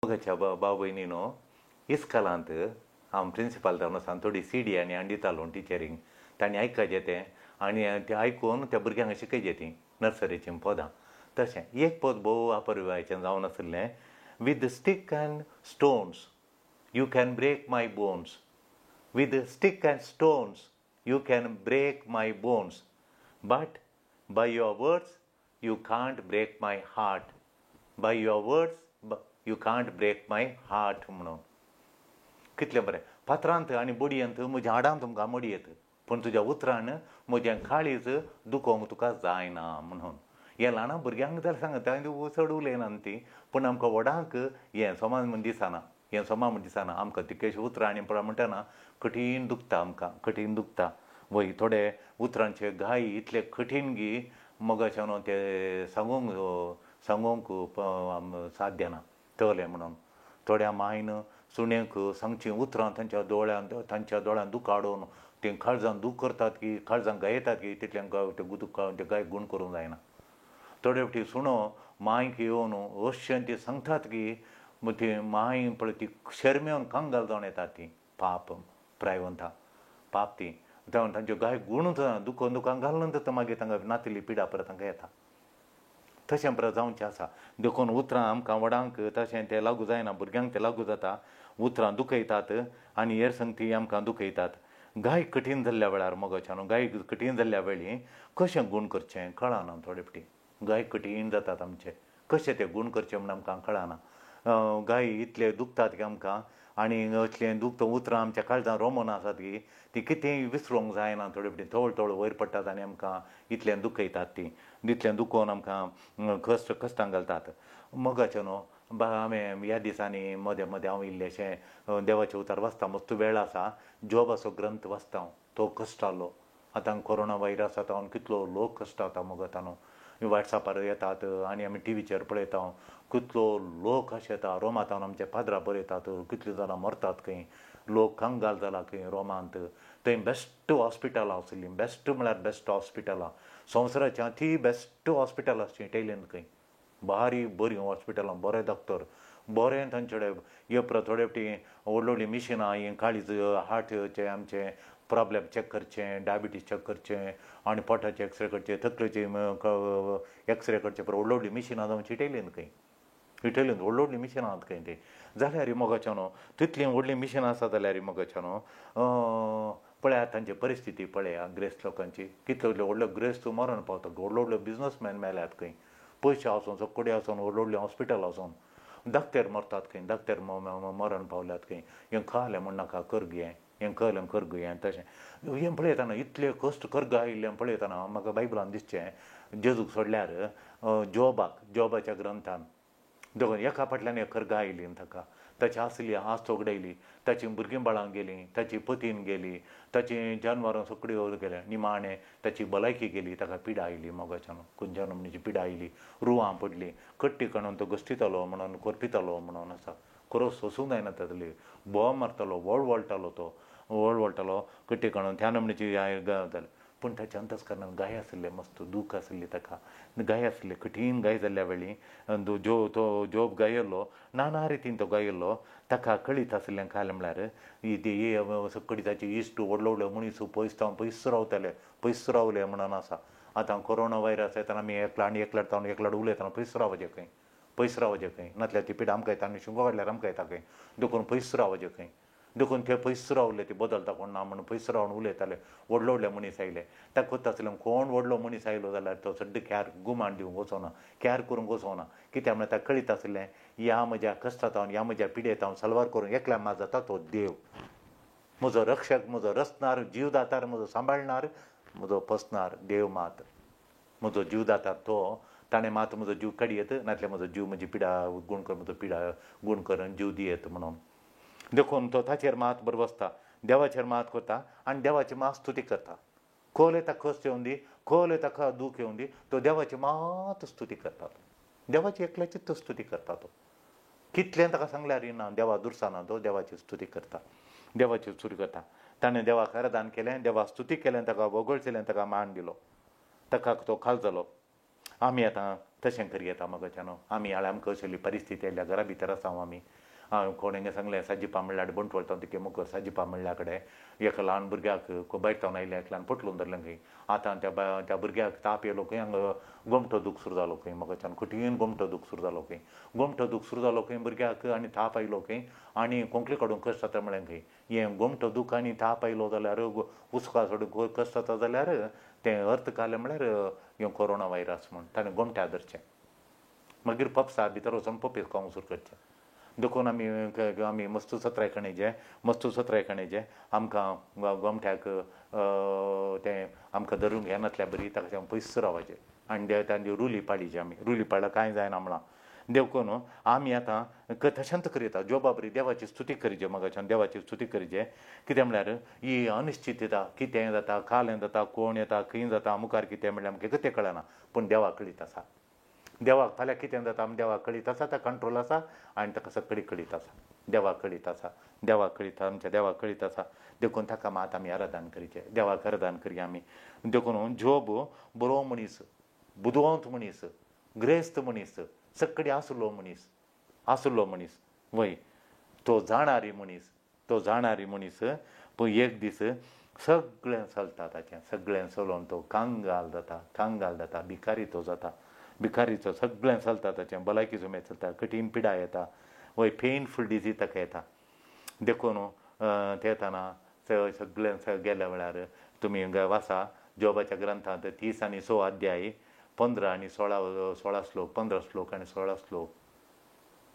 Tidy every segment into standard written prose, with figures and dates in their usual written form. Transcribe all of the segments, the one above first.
मोगाच्या भाव भयणीनो, इस्कालांत हांव प्रिंसिपाल जावन आसा, थोडी सी डी आनी हाण दितालो टिचरींक. तांणी आयकचें तें आनी तें आयकून त्या भुरग्यांक शिकयचें तीं नर्सरीचीं पदां. तशें एक पद भोव अपरवायचें जावन आशिल्लें, "With stick and stones you can break my bones, with stick and stones you can break my bones, but by your words you can't break my heart, by your words you can't break my heart" म्हणून. कितलें बरें! फातरांत आनी बडयेंत म्हज्या हाडान तुमकां मोडी येत, पूण तुज्या उतरान म्हजें काळीज दुखोवंक तुका जायना म्हणून. हें ल्हान भुरग्यांक जाल्यार सांगता, चड उलयना ती, पूण आमकां व्हडांक हें समा म्हूण दिसना, हें समा म्हूण दिसना आमकां. तितकेशे उतरां आनी पळय म्हणटना कठीण दुखता आमकां, कठीण दुखता वय. थोडे उतरांचे घाय इतले कठीण गी मोगाच्यान ते सांगूंक सांगूंक साध्य ना तलें म्हणून. थोड्या मायन सुण्यांक सांगचीं उतरां तांच्या दोळ्यांत दुकां हाडून तीं काळजान दूख करतात की काळजान गायतात की तितल्यान ते दुख्ख ते गाय गूण करूंक जायना. थोडे फावटी सुणो मांयक येवन अशें ती सांगतात की ती माय पळय ती शरमेवन कंगाल जावन येतात ती. पाप प्रायवंता पाप ती तांच्यो गाय गुणूच दुखोवन दुकान घालून मागीर तांकां नातिल्ली पिडा परत तांकां येता. तशें परत जावचें आसा. देखून उतरां आमकां व्हडांक तशें तें लागू जायना, भुरग्यांक तें लागू जाता. उतरां दुखयतात आनी हेर संगती आमकां दुखयतात. गाय कठीण जाल्ल्या वेळार, मोगाच्यान, गाय कठीण जाल्ल्या वेळी कशें गूण करचें कळना. थोडे फावटी गाय कठीण जातात आमचे, कशें ते गूण करचें म्हूण आमकां कळना. गाय इतले दुखतात की आमकां आनी असलें दुखत उतरां आमच्या काळजान रोमून आसात की ती कितेंय विसरूंक जायना. थोडे फावटी तवळ तवळ वयर पडटात आनी आमकां इतलें दुखयतात ती, इतलें दुखोवन आमकां कश्ट कश्टां घालतात. मोगाचें न्हू बा, हांवें ह्या दिसांनी मदें मदें हांव इल्लेशें देवाचें उतर वाचता. मस्त वेळ आसा, जोबाचो ग्रंथ वाचता हांव. तो कश्टालो. आतां कोरोना वायरस आतां कितलो लोक कश्टाता मगो न्हू. वॉट्सॅपार येतात आनी आमी टिवीचेर पळयता, कितलो लोक अशें येता. रोमांत आमचे पाद्रा बरयतात, कितलीं जाणां मरतात खंय, लोक कंगाल जाला खंय रोमांत. थंय बेस्ट हॉस्पिटलां आसलीं, बेस्ट म्हळ्यार बेस्ट हॉस्पिटलां, संवसाराचीं ती बेस्ट हॉस्पिटल आसचीं इटालियन खंय. बारी बरीं हॉस्पिटलां, बरे डॉक्टर, बरें तांचे कडेन हे. परत थोडे फावटी व्हडलीं व्हडलीं मिशिनां, हें काळीज हार्टचे आमचे प्रॉब्लेम चॅक करचें, डायबिटीज चॅक करचें आनी पोटाचे एक्सरे करचे, तकलेचे एक्सरे करचे, परत व्हडलीं व्हडलीं मिशिनां जावची इटालियन खंय. इटालियन व्हडलीं व्हडलीं मिशिनां आसात खंय तीं. जाल्यार मोगाच्या न्हू, तितलीं व्हडलीं मिशिनां आसा जाल्यार मोगाच्या न्हू, पळयात तांची परिस्थिती, पळया ग्रेस्त लोकांची. कितलो व्हडलो ग्रेस्त मरण पावता. व्हडलो व्हडलो बिजनसमॅन मेल्यात खंय, पयशे आसून, सगळे आसून, व्हडलीं व्हडलीं हॉस्पिटल आसून. दाक्तेर मरतात खंय, दाक्तेर मरण पावल्यात खंय. हें कळलें म्हूण नाका कर गे, हें कळलें कर गे. तशें हें पळयतना, इतले कश्ट करगा आयिल्लें पळयतना म्हाका बायबलान दिसचें, जेजूक सोडल्यार जोबाक, जोबाच्या ग्रंथान देखून एका फाटल्यान एक करगा आयली ताका. ताची आसली आस्त वगडायली, ताची भुरगीं बाळां गेलीं, ताची पतीन गेली, ताची जानवरां सगळीं गेलीं, निमाणें ताची भलायकी गेली. ताका पिडा आयली मोगाच्यान, खंयच्या नमनीची पिडा आयली, रुवां पडलीं, कट्टी काडून तो घश्टितालो म्हणून, कोरपितालो म्हणून आसा. खरो सोंसूंक जायना तातली, बोवाळ मारतालो, वळवळटालो, तो वळवळटालो कट्टी काडून त्या नमनीची जालें. पूण ताच्या अंतस्करणान गाय आशिल्लें, मस्त दूख आशिल्ली ताका, गाय आशिल्ले. कठीण गाय जाल्ल्या वेळी जो तो जोब गायल्लो, नाना रितीन तो गायल्लो. ताका कळीत आशिल्लें काय म्हळ्यार ती सगळी ताची इश्ट, व्हडलो व्हडलो मनीस पयस तावन पयस रावताले, पयस रावले म्हणून आसा. आतां कोरोना वायरस येतना आमी एकला आनी एकल्यार तावन एकल्यार उलयतना पयस रावचें खंय, पयस रावचें खंय. नातल्यार ती पिडा आमकां येता आनी शिंको काडल्यार आमकां येता खंय. देखून पयस रावचें खंय. देखून ते पयस रावले, ते बदलता कोण ना म्हणून पयस रावन उलयताले. व्हडले व्हडले मनीस आयले, ताका कोत्ता आसलें, कोण व्हडलो मनीस आयलो जाल्यार तो सड्ड कॅर गुमान दिवंक वचना, कॅर करूंक वचना. कित्याक म्हळ्यार ताका कळीत आसलें, ह्या म्हज्या कश्टांत हांव, ह्या म्हज्या पिडेंत हांव सलवार करूंक एकल्या मात जाता तो देव, म्हजो रक्षक, म्हजो रचणार, जीवदातार, म्हजो सांबाळणार, म्हजो पोसणार देव मात म्हजो जीवदातार. तो ताणें मात म्हजो जीव काडयेत, नातल्यार म्हजो जीव म्हजी पिडा गूण कर, म्हजो पिडा गूण करून जीव दियेत म्हणून. देखून तो ताचेर मात बरो बसता, देवाचेर मात करता आनी देवाची मात स्तुती करता. खोल ताका कश्ट येवन दी, खोल ताका दूख येवन दी, तो देवाची मात स्तुती करता. तो देवाची एकल्याचीच तो स्तुती करता. तो कितलें ताका सांगल्यार ना, देवा दुरसाना तो देवाची स्तुती करता, देवाची स्तुती करता. ताणें देवाक आराधन केलें, देवा स्तुती केलें, ताका वगळचेलें, ताका मान दिलो, ताका तो खाल जालो. आमी आतां तशें करयेता मगच्यानो. आमी हांवें आमकां असली परिस्थिती आयल्या, घरा भितर आसा आमी. हांवें कोणें सांगलें साजिपा म्हणल्यार बंटवळ तिके मुखार साजिपा म्हणल्या कडेन एका ल्हान भुरग्याक भायर थावन आयल्या एकल्यान पोटलून धरलें खंय. आतां त्या भुरग्याक ताप येयलो खंय, हांगा गोमटो दूख सुरू जालो खंय मगच्यान, कठीण गोमटो दूख सुरू जालो खंय. गोमटो दूख सुरू जालो खंय भुरग्याक आनी ताप आयलो खंय आनी खोंकली काडूंक कश्ट जाता म्हळें खंय. हें गोमटो दूख आनी ताप आयलो जाल्यार उस्का सोडूंक कश्ट जाता जाल्यार तें अर्थ काडलें म्हळ्यार हें कोरोना वायरस म्हूण ताणें गोमट्या धरचें, मागीर पप्सा भितर वचून पपीस खावंक सुरू करचें. देखून आमी आमी मस्तू सत्राय खाणेचे, मस्तू सत्राय खाणेचे आमकां गोमट्याक तें आमकां धरूंक येनासल्या बरी ताका पयस रावपाचें आनी तांची रुली पाळीची. आमी रुली पाळ्ळ्यार कांय जायना म्हळां. देखून आमी आतां तशेंच करयता. जोबा बरी देवाची स्तुती करची मगाच्यान, देवाची स्तुती करची. कितें म्हळ्यार ही अनिश्चितता, कितें जाता, कालें जाता, कोण येता, खंय जाता, मुखार कितें म्हळ्यार आमकां कितें कळना, पूण देवाक कळीत आसा. देवाक फाल्यां कितें जाता आमी देवाक कळीत आसा, ताका कंट्रोल आसा आनी ताका सगळी कळीत आसा. देवाक कळीत आसा, देवाक कळीत, आमच्या देवाक कळीत आसा. देखून ताका मात आमी आराधन करचें, देवाक आराधन करया आमी. देखून जोब बरो मनीस, बुदवंत मनीस, ग्रेस्त मनीस, सगळी आसलो मनीस, आसलो मनीस वय, तो जाणारी मनीस, तो जाणारी मनीस. पूण एक दीस सगळें चलता ताचें, सगळें चलोवन तो कांगाल जाता, कांगाल जाता, भिकारी तो जाता, भिकारीचो सगळें चलता ताचें, भलायकी सुमेर चलता, कठीण पिडा येता वय, पेनफूल डिजीज ताका येता. देखून ते येताना सगळें गेल्या वेळार तुमी वाचा जोबाच्या ग्रंथांत 30 आनी 6 अध्याय 15 आनी 16 श्लोक, 15 श्लोक आनी 16 श्लोक,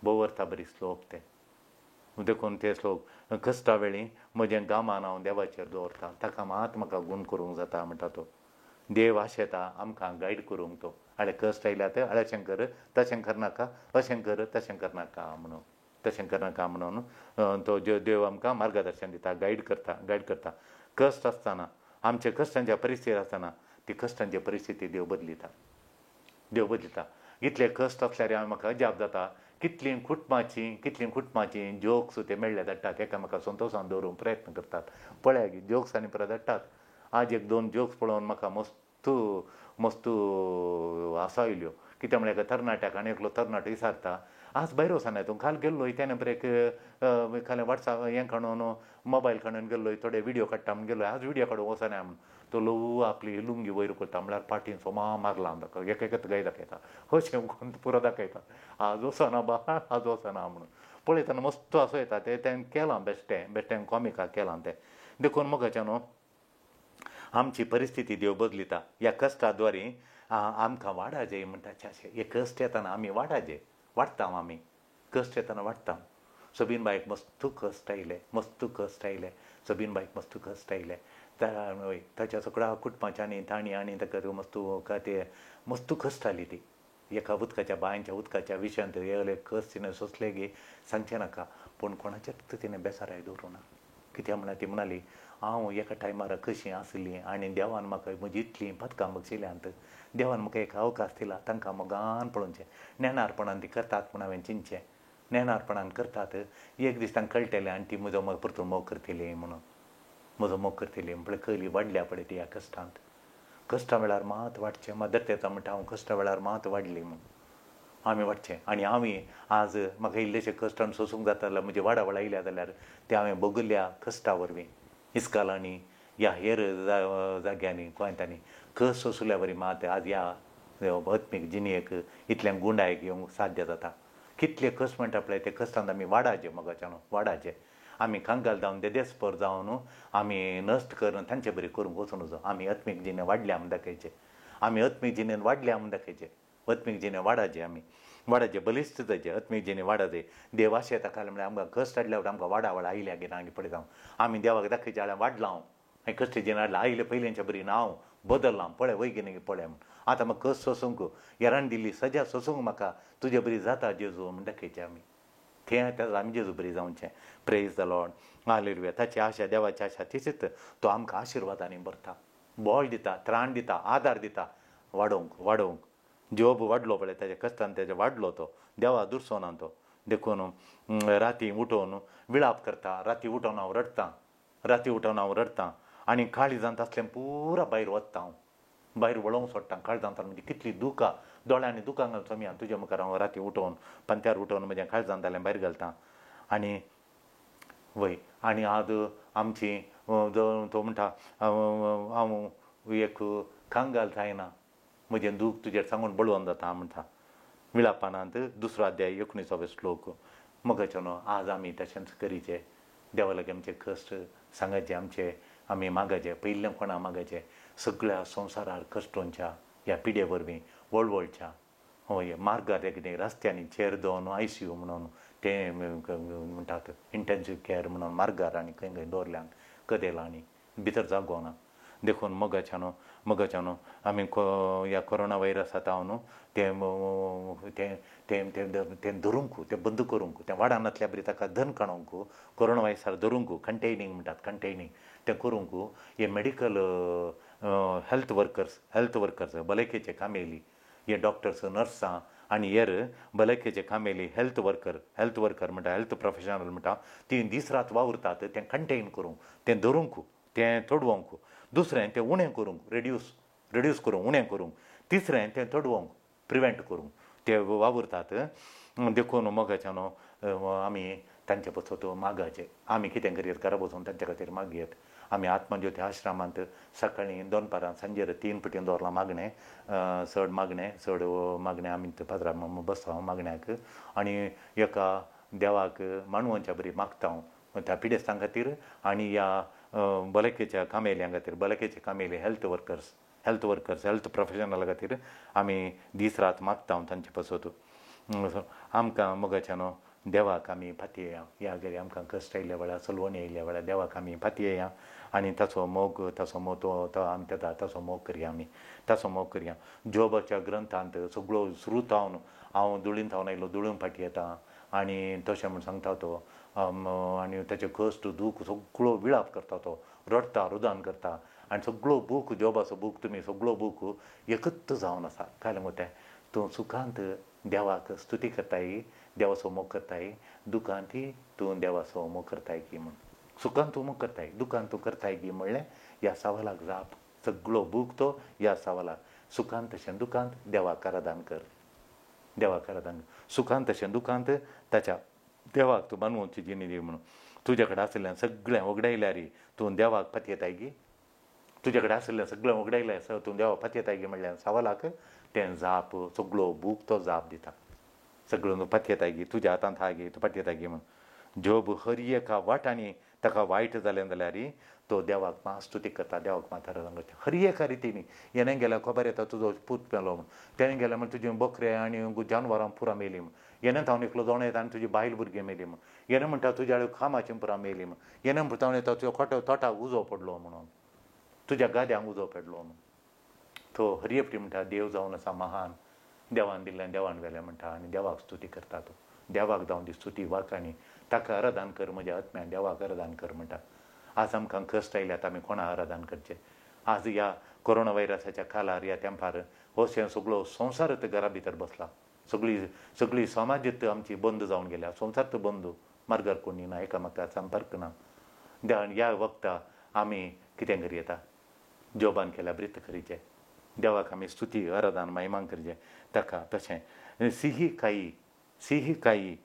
भोव अर्था बरी श्लोक ते. देखून ते श्लोक कश्टा वेळी म्हजें गामान हांव देवाचेर दवरता, ताका मात म्हाका गूण करूंक जाता म्हणटा तो. देव आशेता आमकां गायड करूंक तो. हाडे कश्ट आयल्यात, हाडे अशें कर, तशें करनाका, अशें कर, तशें करनाका म्हणून, तशें करनाका म्हणून तो देव आमकां मार्गदर्शन दिता, गायड करता, गायड करता. कश्ट आसतना, आमच्या कश्टांच्या परिस्थिती आसतना ती कश्टांची परिस्थिती देव बदलिता, देव बदलिता. इतले कश्ट आसल्यार हांवें म्हाका अजाप जाता, कितलीं कुटुंबाचीं, कितलीं कुटुंबाचीं जोक्स ते मेळ्ळे धाडटात, एकामेका संतोशान दवरूंक प्रयत्न करतात. पळया की जोक्स आनी परत धाडटात. आज एक दोन जोक्स पळोवन म्हाका मस्त मस्त आसा आयल्यो. कितें म्हळ्यार एका तरणाट्याक आनी एकलो तरणाटो विचारता, आज भायर वचना तूं, काल गेल्लो तेणें बरें एक काल वॉट्सएप हें काडून मोबायल काडून गेल्लो, थोडे व्हिडियो काडटा म्हूण गेल्लो, आज व्हिडियो काडूंक वचना म्हूण. तो ल्हवू आपली लुंगी वयर करता म्हळ्यार पाटीन सोमा मारला ताका, एक एकच गाय दाखयता, अशें कोण पुरो दाखयता, आज वचना बा, आज वचना म्हणून. पळयतना मस्त असो येता तें तें केलां बेश्टें, बेश्टें कॉमिकाक केलां तें. देखून मगाच्यान न्हू आमची परिस्थिती देव बदलिता. ह्या कश्टा द्वारे आमकां वाडाजे म्हणटा अशें, हे कश्ट येतना आमी वाडाजे, वाडटा आमी, कश्ट येतना वाडटा. सबीन बायक मस्त कश्ट आयले, मस्त कश्ट आयले, सबीन बायक मस्त कश्ट आयले. ताच्या सगळ्या कुटुंबाच्यांनी तांणी आनी ताका मस्त ते मस्त कश्ट आयली ती. एका उदकाच्या बांयच्या उदकाच्या विशयांत येयले कश्ट तिणें सोंसले गी सांगचें नाका. पूण कोणाचेच तिणें बेसाराय दवरूं ना. कित्याक म्हळ्यार ती म्हणाली, हांव एका टायमार कशी आसली आनी देवान म्हाका म्हजी इतलीं पदकां बक्षिल्यांत, देवान म्हाका एक अवकाश दिला, तांकां मोगान पळोवचें, नेणारपणान ती करतात म्हूण हांवें चिंतचें, नेणारपणान करतात, एक दीस तांकां कळटलें आनी ती म्हजो मोग परतून मोग करतली म्हणून, म्हजो मोग करतली म्हळ्यार कयली वाडल्या पळय ती ह्या कश्टांत. कश्टा वेळार मात वाडचें, मदर तेरेजा म्हणटा हांव कश्टा वेळार मात वाडली म्हूण. आमी वाडचें आनी आमी आज म्हाका इल्लेशें कश्टान सोंसूंक जाता जाल्यार म्हजी वाडावळ आयल्या जाल्यार तें हांवें भोगिल्ल्या कश्टा वरवीं इस्कालांनी ह्या हेर जाग्यांनी गोंयांनी कश्ट सोंसल्या वरी मात आज ह्या आत्मीक जिणेक इतलें गुंडायक येवंक साध्य जाता. कितले कश्ट म्हणटा पळय ते कश्टान आमी वाडाचे मगाच्यान, वाडाचे. आमी कांगाल जावन देदेस्पर जावन आमी नश्ट करून तांचे बरी करूंक वचूं नजो. आमी आत्मीक जिणे वाडल्या म्हूण दाखयचे, आमी आत्मीक जिणेन वाडल्या म्हूण दाखयचे, आत्मीक जिणे वाडाचे, आमी वाडाचे, बलिश्ट जायचे, आत्मीक जिणे वाडाचे. देव आशेता काल म्हळ्यार आमकां कश्ट हाडल्या आमकां वाडावळ आयल्या की ना पळयता आमी देवाक दाखयचे, हांवें वाडलां, हांव हांवें कश्ट जिणे हाडलां, आयले पयलींच्या बरी ना हांव बदल्लां, पळय वय की न्ही पळय म्हूण. आतां म्हाका कश्ट सोंसूंक, येरान दिल्ली सजा सोंसूंक म्हाका तुजे बरी जाता जेजू म्हूण दाखयचें आमी. थंय तें आमी जेजू बरी जावचें. Praise the Lord, hallelujah. ताची आशा, देवाची आशा तीच, तो आमकां आशिर्वादांनी भरता, बळ दिता, त्राण दिता, आदार दिता वाडोवंक, वाडोवंक. जोब वाडलो पळय ताच्या कश्टान, तेजे वाडलो तो, देवा दुरसो ना तो. देखून राती उठोवन विळाप करता, राती उठोवन हांव रडटां, राती उठोवन हांव रडटां आनी काळिजांत आसलें पुरा भायर वता हांव. भायर वळोवंक सोडटा काळजांत म्हणजे कितली दुकां दोळ्यांनी दुकां घालचो मी तुज्या मुखार हांव राती उठोवन पंत्यार उठोवन म्हज्या काळजांत जालें भायर घालता. आनी वय आनी आज आमची तो म्हणटा हांव एक कांगाल जायना, म्हजें दूख तुजेर सांगून बळवंत जाता म्हणटा. विळापानांत 2 अध्याय 19 श्लोक. मोगाचें न्हू आज आमी तशेंच करीचें, देवा लागीं आमचे कश्ट सांगाचे, आमचे आमी मागाचे, पयलें कोणा मागाचे, सगळ्या संवसारार कश्टोंच्या ह्या पिडे वरवीं वळवळच्या हय मार्गार कितें रस्त्यांनी चेर दवरून आयसीयू म्हणून तें म्हणटात इंटेन्सीव केअर म्हणून मार्गार आनी खंय खंय दवरल्यान कदेलांनी भितर जागो ना. देखून मोगाच्या न्हू, मोगाच्या न्हू आमी ह्या कोरोना व्हायरस आतां न्हू तें तें तें तें तें धरूंक, तें बंद करूंक, तें वाडानातल्या बरी ताका धन काडूंक, कोरोना व्हायरसार धरूंक, कंटेनिंग म्हणटात, कंटेनिंग तें करूंक हे मेडिकल हेल्थ वर्कर्स भलायकेचे कामेली, हे डॉक्टर्स नर्सां आनी हेर भलायकेचे कामेली, हेल्थ वर्कर म्हणटा, हेल्थ प्रोफेशनल म्हणटा, ती दीस रात वावुरतात तें कंटेन करूंक, तें धरूंक, तें तोडवंक. दुसरें तें उणें करूंक, रिड्यूस करूंक, उणें करूंक. तिसरें तें तोडवंक, प्रिवेंट करूंक ते वावुरतात. देखून मोगाच्या न्हू आमी तांचे पासत मागाचे, आमी कितें करीत घरा बसून तांचे खातीर मागयत. आमी आत्मज्योती आश्रमांत सकाळीं दनपारां सांजेर 3 पटी दवरलां मागणें, चड मागणें आमी पात्रां बसता मागण्याक आनी एका देवाक मानवांच्या बरी मागता त्या पिडेस्तां खातीर आनी ह्या भलायकेच्या कामेल्यां खातीर, भलायकेचे कामेले हेल्थ वर्कर्स हेल्थ प्रोफेशनल खातीर आमी दीस रात मागता तांचे पासत. आमकां मोगाच्या न्हू देवाक आमी पातयेया, ह्या घरी आमकां कश्ट आयिल्ल्या वेळार, सलवणी आयिल्ल्या वेळार देवाक आमी पातयेया आनी ताचो मोग, ताचो मोग तो आमी तेता ताचो मोग करया, आमी ताचो मोग करया. जोबाच्या ग्रंथांत सगळो सुरू जावन हांव धुळीन थावन आयलो, धुळून फाटी येता आनी तशें म्हूण सांगता तो, आनी ताचे कश्ट दूख सगळो विळाप करता तो, रडटा, रुदान करता आनी सगळो बूक जोबाचो बूक तुमी सगळो बूक एकच जावन आसा. काय मग तें तूं सुखांत देवाक स्तुती करताय, देवाचो मोग करताय, दुखांत तूं देवाचो मोग करताय की म्हूण, सुखांत तूं मोग करताय, दुखांत तूं करताय की म्हणलें ह्या सवालाक जाप. सगळो बूक तो ह्या सवालाक, सुखांत तशें दुखांत देवाक आराधन कर, देवाक आराधन, सुखांत तशें दुखांत ताच्या देवाक तूं बानवची जिणी दी म्हणून. तुज्या कडेन आशिल्ल्यान सगळें वगडायल्यार तूं देवाक पातयेताय गी, तुज्या कडेन आशिल्लें सगळें वगडायलें तूं देवाक पातयेताय गी म्हणल्यार सवालाक तें जाप, सगळो बूक तो जाप दिता. सगळो तूं पातयेताय गी, तुज्या हातांत आहा गी, तूं पातयेताय गी म्हणून. जोब हर एका वाटांनी ताका वायट जालें जाल्यार तो देवाक मा स्तुती करता, देवाक मात आराधन करता हर एका रितीनी. हेणें गेल्यार खबर येता तुजो पूत मेलो म्हूण, तेणें गेल्यार म्हण तुजी बकरे आनी जानवरां पुरा मेली म्हूण, हेणें थावन एकलो जावन येता आनी तुजी बायल भुरगीं मेली म्हूण, हेणें म्हणटा तुज्या कामाची पुरा मेली म्हूण, हेणें म्हणटा येता तुज्या खोटो तोटाक उजो पडलो म्हणून, तुज्या गाद्यांक उजो पडलो म्हणून. तो हर एकटी म्हणटा देव जावन आसा महान, देवान दिल्लें देवान व्हेलें म्हणटा आनी देवाक स्तुती करता तो. देवाक जावन ती स्तुती वाखाणी, ताका आराधन कर म्हज्या आत्म्यान, देवाक आराधन कर म्हणटा. आज आमकां कश्ट आयल्यात, आमी कोणा आराधन करचें? आज ह्या कोरोना व्हायरसाच्या काळार, ह्या तेंपार अशें सगळो संवसार घरा भितर बसला, सगळी समाजीत आमची बंद जावन गेल्या, संवसार तर बंद, मार्गार कोणी ना, एकामेका संपर्क ना. ह्या वखता आमी कितें करयेता? जोबान केल्या ब्रीत करीचें, देवाक आमी स्तुती आराधन महिमा करचें ताका. तशें सिही काई, सिही काई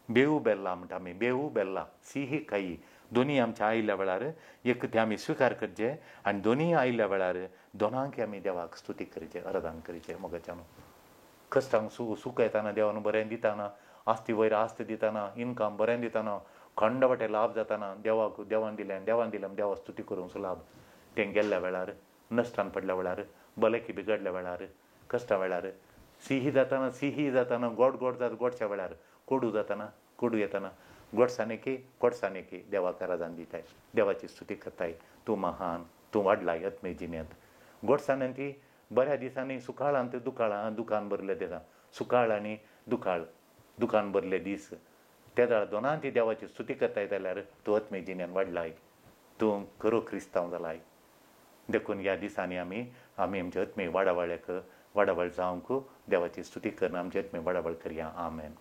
बेऊ बेल्ला म्हणटा आमी, बेऊ बेल्ला सिही काई दोनी आमच्या आयिल्ल्या वेळार एक ते आमी स्विकार करचे आनी दोनी आयिल्ल्या वेळार दोनांक आमी देवाक स्तुती करचे, आराधन करचें. मोगाच्यान कश्टांक सूख येताना देवान बरें दिताना, आस्ती वयर आस्त दिताना, इनकम बरें दिताना, खंड वाटे लाभ जाताना देवाक देवान दिलें, देवान दिलें देवा स्तुती करूंक लाभ. तें गेल्ल्या वेळार, नश्टान पडल्या वेळार, भलायकी बिगडल्या वेळार, कश्टा वेळार, सिही जाताना, सिही जाताना, गोड गोड जात गोडच्या वेळार, कोडू जाताना, कोडू येताना, गोडसाने की गोडसाने की देवाक आराधन दिताय, देवाची स्तुती करताय. तूं महान, तूं वाडलाय आत्मे जिणेंत. गोडसाण्यान ती बऱ्या दिसांनी सुकाळांत दुकाळां दुकान भरले दिसा, सुकाळ आनी दुकाळ दुकान भरले दीस, त्या वेळार दोनां ती देवाची स्तुती करताय जाल्यार तूं आत्मे जिणेंत वाडलाय, तूं खरो क्रिस्तांव जालाय. देखून ह्या दिसांनी आमी आमी आमच्या आत्मे वाडावळ्याक वाडावळ जावंक देवाची स्तुती करून आमची आत्मे वाडावळ करया. आमेन.